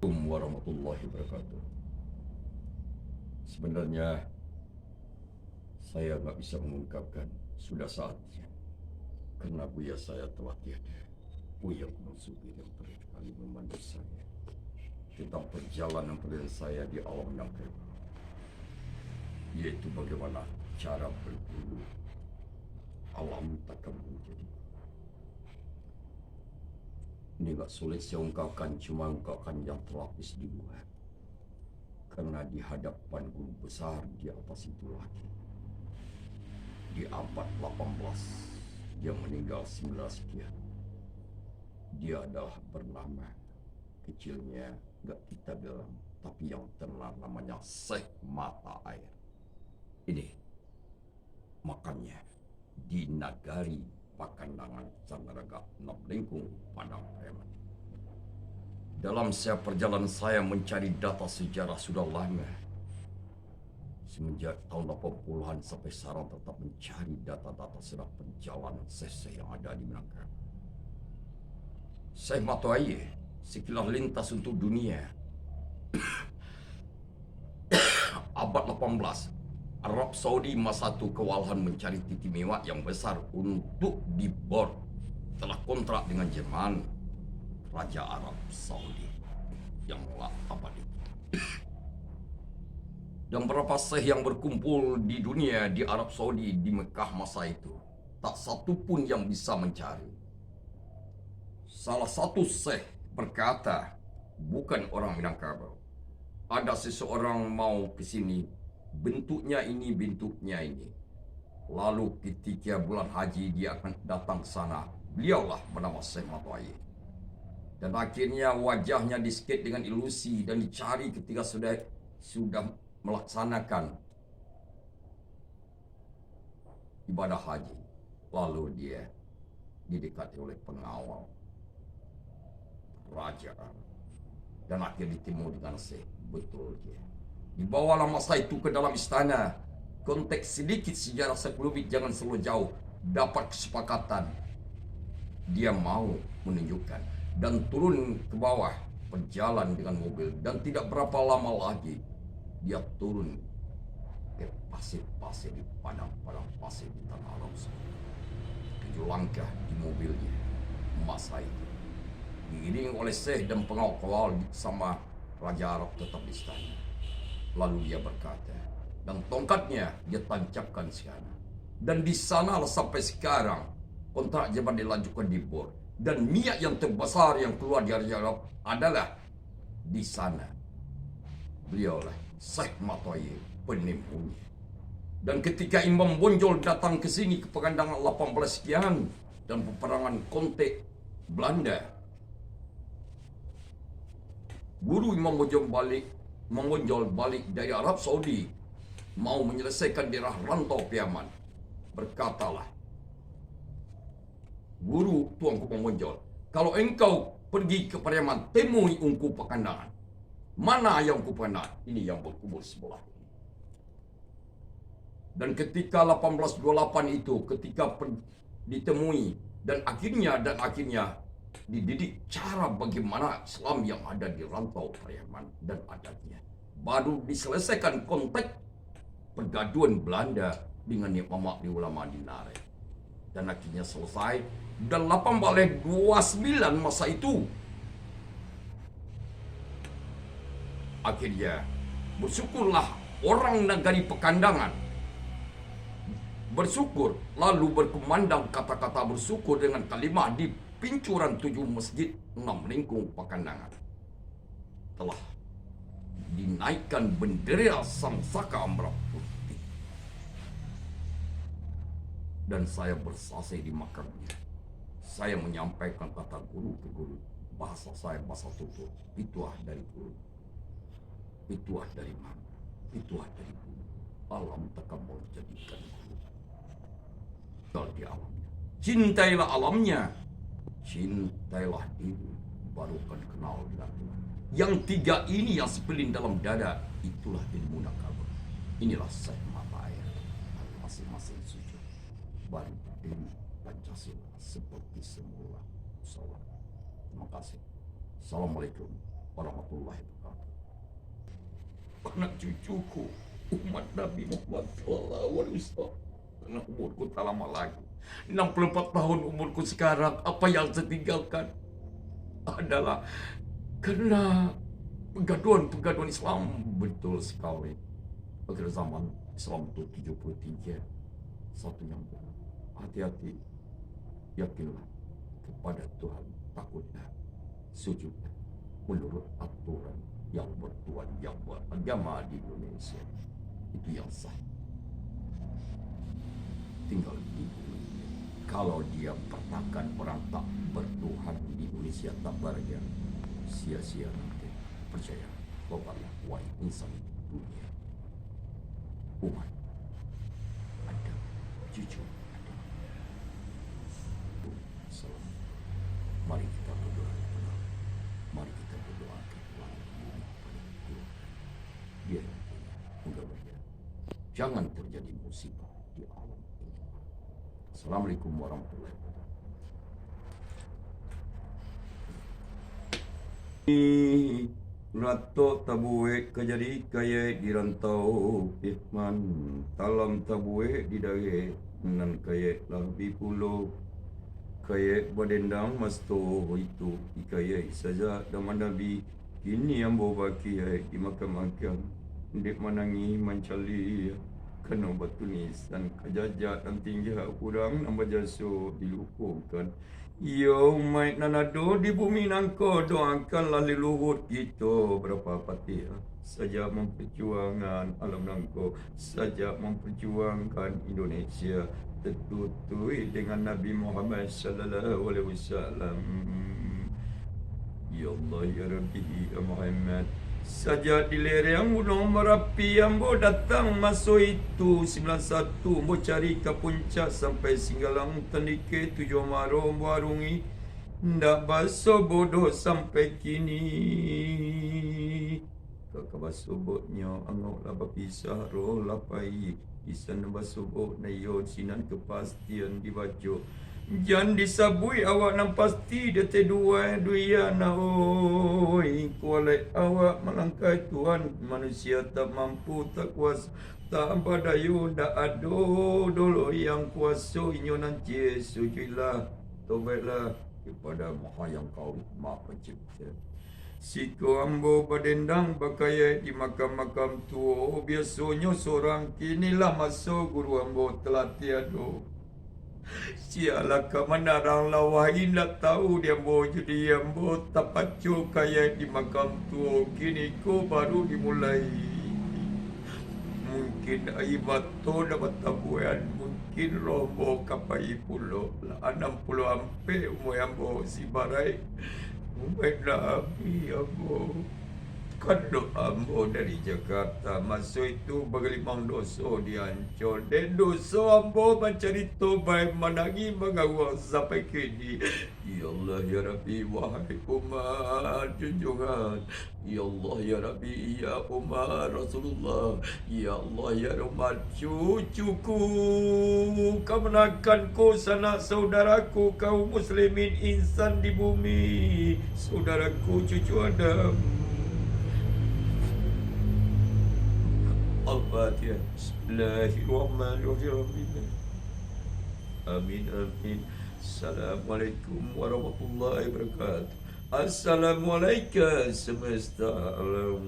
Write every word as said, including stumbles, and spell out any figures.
Assalamualaikum warahmatullahi wabarakatuh. Sebenarnya, saya nggak bisa mengungkapkan, sudah saatnya. Karena buya saya telah tiada. Buya Gunung Sumbing yang terakhir kali memandu saya tentang perjalanan perdana saya di alam yang gaib, yaitu bagaimana cara berburu alam takabur jadi. Ini nggak sulit saya ungkapkan, cuma ungkapkan yang terlapis di luar. Karena di hadapan guru besar di atas itu lagi, di abad delapan belas, dia meninggal sembilan sekian. Dia adalah bernama, kecilnya nggak kita bilang, tapi yang terkenal namanya Syekh Mata Air. Ini makamnya di nagari Pakandangan, Candraga, Enam Lengkung, Padang Pariaman. Dalam setiap perjalanan saya mencari data sejarah sudah lama. Semenjak tahun delapan puluhan sampai sekarang tetap mencari data-data sejarah perjalanan syekh-syekh yang ada di Minangkabau. Syekh Mata Air, sekilas lintas untuk dunia. Abad delapan belas, Arab Saudi masa tu kewalahan mencari titi miwak yang besar untuk dibor. Telah kontrak dengan Jerman, Raja Arab Saudi yang lah abad itu. Dan berapa syekh yang berkumpul di dunia, di Arab Saudi, di Mekah masa itu, tak satu pun yang bisa mencari. Salah satu syekh berkata, bukan orang Minangkabau. Ada seseorang mau ke sini, bentuknya ini, bentuknya ini. Lalu ketika bulan haji dia akan datang ke sana. Beliaulah bernama Syekh Mata Air. Dan akhirnya wajahnya disikit dengan ilusi dan dicari ketika sudah sudah melaksanakan ibadah haji. Lalu dia didekati oleh pengawal raja dan akhir ditemu dengan Syekh. Betul dia. Dibawalah masa itu ke dalam istana. Konteks sedikit sejarah sekelumit, jangan terlalu jauh. Dapat kesepakatan. Dia mau menunjukkan dan turun ke bawah, berjalan dengan mobil, dan tidak berapa lama lagi dia turun ke pasir-pasir di padang-padang pasir di tanah Arab Saudi. Tujuh langkah di mobilnya masa itu. Diiringi oleh syekh dan pengawal-kawal sama raja Arab tetap di istana. Lalu dia berkata, dan tongkatnya dia tancapkan di sana. Dan di sanalah sampai sekarang kontrak Jerman dilanjutkan dibor. Dan minyak yang terbesar yang keluar di raja Arab adalah di sana. Beliaulah Syekh Mata Air penemunya. Dan ketika Imam Bonjol datang ke sini, ke Pakandangan delapan belas sekian, dan peperangan kontak Belanda, guru Imam Bonjol balik, Imam Bonjol balik dari Arab Saudi, mau menyelesaikan daerah rantau Piaman. Berkatalah guru Tuanku Imam Bonjol, "Kalau engkau pergi ke Pariaman, temui Ungku Pakandangan." Mana yang Ungku Pakandangan? Ini yang berkubur sebelah ini. Dan ketika delapan belas dua lapan itu, ketika per-, ditemui, dan akhirnya, dan akhirnya dididik cara bagaimana Islam yang ada di rantau Pariaman dan adatnya. Baru diselesaikan konteks pergaduhan Belanda dengan Nik Mamak di ulama di Narik. Dan akhirnya selesai. Dan lapan baleh dua sembilan masa itu, akhirnya, bersyukurlah orang nagari Pakandangan. Bersyukur, lalu berkumandang kata-kata bersyukur dengan kalimah di pincuran tujuh masjid Enam Lengkung Pakandangan. Telah dinaikkan bendera sangsaka merah putih. Dan saya bersaksi di makamnya. Saya menyampaikan kata guru ke guru, bahasa saya bahasa tutur, pituah dari guru. Pituah dari mana? Pituah dari guru. Alam takabur jadikan guru. Tinggal di alamnya. Cintailah alamnya. Cintailah diri, baru akan kenal dengan Tuhan. Yang tiga ini yang sepelin dalam dada, itulah ilmu nakabur. Inilah Syekh Mata Air. Masing-masing sujud. Baru berdiri Pancasila seperti semula. Salam. Terima kasih. Assalamualaikum. warahmatullahi wabarakatuh. Anak cucuku, umat Nabi Muhammad sallallahu alaihi wasallam. Karena umurku tak lama lagi. Enam puluh empat tahun umurku sekarang, apa yang saya tinggalkan adalah karena pergaduhan-pergaduhan Islam. Betul sekali. Akhir zaman Islam itu tujuh puluh tiga. Satu yang benar. Hati-hati. Yakinlah kepada Tuhan, takutlah, sujudlah menurut aturan yang bertuan, yang beragama di Indonesia. Itu yang sah. Tinggal di bumi. Kalau dia pernahkan orang tak bertuhan di Indonesia, tak beragama, sia-sia nanti. Percaya, tobatlah, wahai insan dunia. Umat Adam, cucu Adam. Salam. Mari kita berdoa kepada Allah. Mari kita berdoa kepada Allah. Biar Allah mengawal dia. Jangan terjadi musibah di alam ini. Assalamualaikum warahmatullahi wabarakatuh. Ratok tabuek ka jadi kayek di rantau, Firman talam tabuek di darek, nan kayek lah bi pulo. Kayek badendang maso itu, dikayek sajak zaman Nabi. Kini ambo bakayek di makam-makam, dek manangih mancaliak, kano batunisan kajajak nan tingga urang nan bajaso dilupokan. Iyo umaik nan ado di bumi nangko, doakanlah leluhur kito barapatih, sajak mamparjuangan alam nangko, sajak mamparjuangan Indonesia, tatutuik dengan Nabi Muhammad sallallahu alaihi wasallam. Ya Allah, ya Rabbi, ya Muhammad. Sajak di lereng Gunuang Marapi ambo datang maso itu, sembilan satu, ambo cari ka puncak sampai Singgalang Tandike, tujuah maro ambo arungi, ndak basobok doh sampai kini. Ka, ka basoboknyo, angok lah bapisah, roh lah pai. Di sinan basobok, nan iyo sinan kapastian dibaco. Jan disabuik awak nan pasti, dek teduai duian, oi. Kualek awak malangkai Tuhan, manusia tak mampu, tak kuaso, tak badayo, ndak ado doh lo yang kuaso inyo nan ciek. Sujuiklah, tobaiklah kepada Maha Yang Kawi, Maha Pencipta. Siko ambo badendang bakayek di makam-makam tuo, biasonyo sorang, kini lah maso guru ambo telah tiado. Sia lah ka manarang lah, wahai, indak tahu di ambo, jadi ambo tapaco kayek di makam tuo, kini ko baru dimulai. Mungkin aia mato ndak batabuan, mungkin roh ambo ka pai pulo. Lah anam puluah ampek umua ambo, si Barai. Umaik Nabi ambo. Kado ambo dari Jakarta, maso itu bagalimang doso di Ancol. Dek doso ambo mancari tobaik, manangih mangaua sampai kini. Ya Allah, ya Rabbi, wahai umat junjungan. Ya Allah, ya Rabbi, ya umat Rasulullah. Ya Allah, ya Rahman, cucuku, kamanakan ko sanak saudaraku, kaum muslimin, insan di bumi, saudaraku, cucu Adam. Al-Fatihah. Bismillahirrahmanirrahim. Amin, amin. Assalamualaikum warahmatullahi wabarakatuh. Assalamualaikum semesta alam.